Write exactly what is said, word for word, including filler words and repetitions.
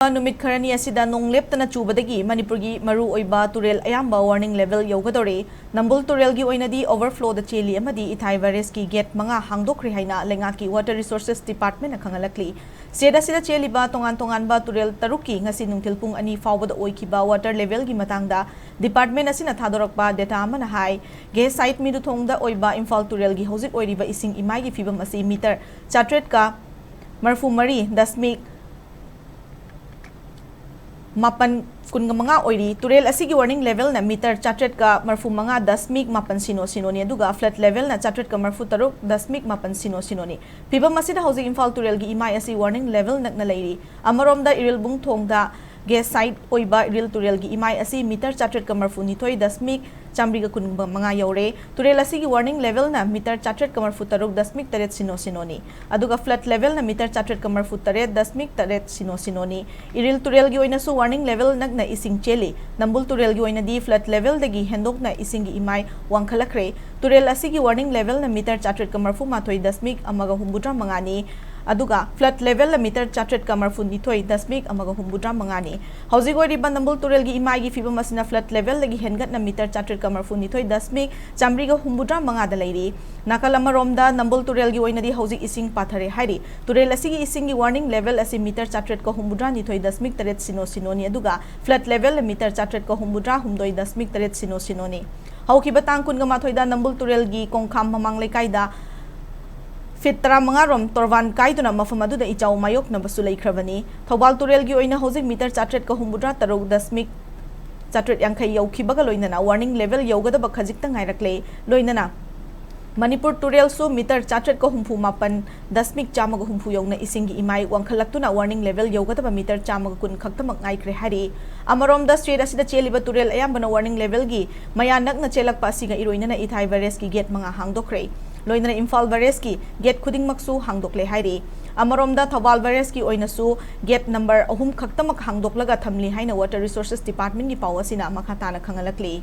ꯅꯨꯃꯤꯠ ꯈꯔꯅꯤ ꯑꯁꯤꯗ ꯅꯣꯡ ꯂꯦꯞꯇꯅ ꯆꯨꯕꯗꯒꯤ ꯃꯅꯤꯄꯨꯔꯒꯤ ꯃꯔꯨꯑꯣꯏꯕ ꯇꯨꯔꯦꯜ ꯑꯌꯥꯝꯕ warning level ꯌꯧꯒꯗꯧꯔꯦ꯫ ꯅꯝꯕꯨꯜ ꯇꯨꯔꯦꯜꯒꯤ ꯑꯣꯏꯅꯗꯤ overflowꯗ ꯆꯦꯜꯂꯤ ꯑꯃꯗꯤ ꯏꯊꯥꯏ barrageꯀꯤ gate ꯃꯉꯥ ꯍꯥꯡꯗꯣꯛꯈ꯭ꯔꯦ ꯍꯥꯏꯅ ꯂꯩꯉꯥꯛꯀꯤ Water Resources Departmentꯅ ꯈꯪꯍꯜꯂꯛꯂꯤ꯫ State ꯑꯁꯤꯗ ꯆꯦꯜꯂꯤꯕ ꯇꯣꯉꯥꯟ ꯇꯣꯉꯥꯟꯕ ꯇꯨꯔꯦꯜ ꯇꯔꯨꯛꯀꯤ ꯉꯁꯤ ꯅꯨꯡꯊꯤꯜ ꯄꯨꯡ ꯑꯅꯤ ꯐꯥꯎꯕꯗ ꯑꯣꯏꯈꯤꯕ water levelꯒꯤ ꯃꯇꯥꯡꯗ department ꯑꯁꯤꯅ ꯊꯥꯗꯣꯔꯛꯄ data ꯑꯃꯅ ꯍꯥꯏ, ꯒꯦꯁꯥꯏꯠ ꯃꯤꯔꯨꯊꯣꯡꯗ ꯑꯣꯏꯕ ꯏꯝꯐꯥꯜ ꯇꯨꯔꯦꯜꯒꯤ ꯍꯧꯖꯤꯛ ꯑꯣꯏꯔꯤꯕ ꯏꯁꯤꯡ ꯏꯃꯥꯏꯒꯤ ꯐꯤꯕꯝ ꯑꯁꯤ meter ꯆꯥꯇ꯭ꯔꯦꯠꯀ ꯃꯔꯤꯐꯨ ꯃꯔꯤ ꯗꯁꯃꯤꯛ ꯃꯥꯄꯟ ꯀꯨꯟꯒ ꯃꯉꯥ ꯑꯣꯏꯔꯤ꯫ ꯇꯨꯔꯦꯜ ꯑꯁꯤꯒꯤ warning levelꯅ meter ꯆꯥꯇ꯭ꯔꯦꯠꯀ ꯃꯔꯤꯐꯨ ꯃꯉꯥ ꯗꯁꯃꯤꯛ ꯃꯥꯄꯟ ꯁꯤꯅꯣ ꯁꯤꯅꯣꯅꯤ, ꯑꯗꯨꯒ flood levelꯅ ꯆꯥꯇ꯭ꯔꯦꯠꯀ ꯃꯔꯤꯐꯨ ꯇꯔꯨꯛ ꯗꯁꯃꯤꯛ ꯃꯥꯄꯟ ꯁꯤꯅꯣ ꯁꯤꯅꯣꯅꯤ꯫ ꯐꯤꯕꯝ ꯑꯁꯤꯗ ꯍꯧꯖꯤꯛ ꯏꯝꯐꯥꯜ ꯇꯨꯔꯦꯜꯒꯤ ꯏꯃꯥꯏ ꯑꯁꯤ warning level ꯅꯛꯅ ꯂꯩꯔꯤ꯫ ꯑꯃꯔꯣꯝꯗ ꯏꯔꯤꯜꯕꯨꯡ ꯊꯣꯡꯗ gate side ꯑꯣꯏꯕ ꯏꯔꯤꯜ ꯇꯨꯔꯦꯜꯒꯤ ꯏꯃꯥꯏ ꯑꯁꯤ meter ꯆꯥꯇ꯭ꯔꯦꯠꯀ ꯃꯔꯤꯐꯨ ꯅꯤꯊꯣꯏ ꯗꯁꯃꯤꯛ ꯆꯥꯃꯔꯤꯒ ꯀꯨꯟ ꯃꯉꯥ ꯌꯧꯔꯦ꯫ ꯇꯨꯔꯦꯜ ꯑꯁꯤꯒꯤ warning levelꯅ meter ꯆꯥꯇ꯭ꯔꯦꯠꯀ ꯃꯔꯤꯐꯨ ꯇꯔꯨꯛ ꯗꯁꯃꯤꯛ ꯇꯔꯦꯠ ꯁꯤꯅꯣ ꯁꯤꯅꯣꯅꯤ, ꯑꯗꯨꯒ flood levelꯅ meter ꯆꯥꯇ꯭ꯔꯦꯠꯀ ꯃꯔꯤꯐꯨ ꯇꯔꯦꯠ ꯗꯁꯃꯤꯛ ꯇꯔꯦꯠ ꯁꯤꯅꯣ ꯁꯤꯅꯣꯅꯤ꯫ ꯏꯔꯤꯜ ꯇꯨꯔꯦꯜꯒꯤ ꯑꯣꯏꯅꯁꯨ warning level ꯅꯛꯅ ꯏꯁꯤꯡ ꯆꯦꯜꯂꯤ꯫ ꯅꯝꯕꯨꯜ ꯇꯨꯔꯦꯜꯒꯤ ꯑꯣꯏꯅꯗꯤ flood levelꯗꯒꯤ ꯍꯦꯟꯗꯣꯛꯅ ꯏꯁꯤꯡꯒꯤ ꯏꯃꯥꯏ ꯋꯥꯡꯈꯠꯂꯛꯈ꯭ꯔꯦ꯫ ꯇꯨꯔꯦꯜ ꯑꯁꯤꯒꯤ warning levelꯅ meter ꯆꯥꯇ꯭ꯔꯦꯠꯀ ꯃꯔꯤꯐꯨ ꯃꯥꯊꯣꯏ ꯗꯁꯃꯤꯛ ꯑꯃꯒ ꯍꯨꯝꯐꯨꯇꯔꯥ ꯃꯉꯥꯅꯤ, ꯑꯗꯨꯒ flood levelꯅ meter ꯆꯥꯇ꯭ꯔꯦꯠꯀ ꯃꯔꯤꯐꯨ ꯅꯤꯊꯣꯏ ꯗꯁꯃꯤꯛ ꯑꯃꯒ ꯍꯨꯝꯐꯨꯇꯔꯥ ꯃꯉꯥꯅꯤ꯫ ꯍꯧꯖꯤꯛ ꯑꯣꯏꯔꯤꯕ ꯅꯝꯕꯨꯜ ꯇꯨꯔꯦꯜꯒꯤ ꯏꯃꯥꯏꯒꯤ ꯐꯤꯕꯝ ꯑꯁꯤꯅ flood levelꯗꯒꯤ ꯍꯦꯟꯒꯠꯅ meter ꯆꯥꯇ꯭ꯔꯦꯠꯀ ꯃꯔꯤꯐꯨ ꯅꯤꯊꯣꯏ ꯗꯁꯃꯤꯛ ꯆꯥꯃꯔꯤꯒ ꯍꯨꯝꯐꯨꯇꯔꯥ ꯃꯉꯥꯗ ꯂꯩꯔꯤ꯫ ꯅꯥꯀꯜ ꯑꯃꯔꯣꯝꯗ ꯅꯝꯕꯨꯜ ꯇꯨꯔꯦꯜꯒꯤ ꯑꯣꯏꯅꯗꯤ ꯍꯧꯖꯤꯛ ꯏꯁꯤꯡ ꯄꯥꯊꯔꯦ ꯍꯥꯏꯔꯤ꯫ ꯇꯨꯔꯦꯜ ꯑꯁꯤꯒꯤ ꯏꯁꯤꯡꯒꯤ warning level ꯑꯁꯤ meter ꯆꯥꯇ꯭ꯔꯦꯠꯀ ꯍꯨꯝꯐꯨꯇꯔꯥ ꯅꯤꯊꯣꯏ ꯗꯁꯃꯤꯛ ꯇꯔꯦꯠ ꯁꯤꯅꯣ ꯁꯤꯅꯣꯅꯤ, ꯑꯗꯨꯒ flood levelꯅ meter ꯆꯥꯇ꯭ꯔꯦꯠꯀ ꯍꯨꯝꯐꯨꯇꯔꯥ ꯍꯨꯝꯗꯣꯏ ꯗꯁꯃꯤꯛ ꯇꯔꯦꯠ ꯁꯤꯅꯣ ꯁꯤꯅꯣꯅꯤ꯫ ꯍꯧꯈꯤꯕ ꯇꯥꯡ ꯀꯨꯟꯒ ꯃꯥꯊꯣꯏꯗ ꯅꯝꯕꯨꯜ ꯇꯨꯔꯦꯜꯒꯤ ꯀꯣꯡꯈꯥꯝ ꯃꯃꯥꯡ ꯂꯩꯀꯥꯏꯗ feet ꯇꯔꯥꯃꯉꯥ ꯔꯣꯝ ꯇꯣꯔꯕꯥꯟ ꯀꯥꯏꯗꯨꯅ ꯃꯐꯝ ꯑꯗꯨꯗ ꯏꯆꯥꯎ ꯃꯥꯌꯣꯛꯅꯕꯁꯨ ꯂꯩꯈ꯭ꯔꯕꯅꯤ꯫ ꯊꯧꯕꯥꯜ ꯇꯨꯔꯦꯜꯒꯤ ꯑꯣꯏꯅ ꯍꯧꯖꯤꯛ meter ꯆꯥꯇ꯭ꯔꯦꯠꯀ ꯍꯨꯝꯐꯨꯇꯔꯥ ꯇꯔꯨꯛ ꯗꯁꯃꯤꯛ ꯆꯥꯇ꯭ꯔꯦꯠ ꯌꯥꯡꯈꯩ ꯌꯧꯈꯤꯕꯒ ꯂꯣꯏꯅꯅ warning level ꯌꯧꯒꯗꯕ ꯈꯖꯤꯛꯇ ꯉꯥꯏꯔꯛꯂꯦ꯫ ꯂꯣꯏꯅꯅ ꯃꯅꯤꯄꯨꯔ ꯇꯨꯔꯦꯜꯁꯨ meter ꯆꯥꯇ꯭ꯔꯦꯠꯀ ꯍꯨꯝꯐꯨ ꯃꯥꯄꯟ ꯗꯁꯃꯤꯛ ꯆꯥꯝꯃꯒ ꯍꯨꯝꯐꯨ ꯌꯧꯅ ꯏꯁꯤꯡꯒꯤ ꯏꯃꯥꯏ ꯋꯥꯡꯈꯠꯂꯛꯇꯨꯅ warning level ꯌꯧꯒꯗꯕ meter ꯆꯥꯝꯃꯒ ꯀꯨꯟ ꯈꯛꯇꯃꯛ ꯉꯥꯏꯈ꯭ꯔꯦ ꯍꯥꯏꯔꯤ꯫ ꯑꯃꯔꯣꯝꯗ state ꯑꯁꯤꯗ ꯆꯦꯜꯂꯤꯕ ꯇꯨꯔꯦꯜ ꯑꯌꯥꯝꯕꯅ warning levelꯒꯤ ꯃꯌꯥ ꯅꯛꯅ ꯆꯦꯜꯂꯛꯄ ꯑꯁꯤꯒ ꯏꯔꯣꯏꯅꯅ ꯏꯊꯥꯏ barrageꯀꯤ gate ꯃꯉꯥ ꯍꯥꯡꯗꯣꯛꯈ꯭ꯔꯦ꯫ ꯂꯣꯏꯅꯅ ꯏꯝꯐꯥꯜ barrageꯀꯤ gate ꯈꯨꯗꯤꯡꯃꯛꯁꯨ ꯍꯥꯡꯗꯣꯛꯂꯦ ꯍꯥꯏꯔꯤ꯫ ꯑꯃꯔꯣꯝꯗ ꯊꯧꯕꯥꯜ barrageꯀꯤ ꯑꯣꯏꯅꯁꯨ gate number ꯑꯍꯨꯝ ꯈꯛꯇꯃꯛ ꯍꯥꯡꯗꯣꯛꯂꯒ ꯊꯝꯂꯤ ꯍꯥꯏꯅ Water Resources Departmentꯀꯤ ꯄꯥꯎ ꯑꯁꯤꯅ ꯃꯈꯥ ꯇꯥꯅ ꯈꯪꯍꯜꯂꯛꯂꯤ꯫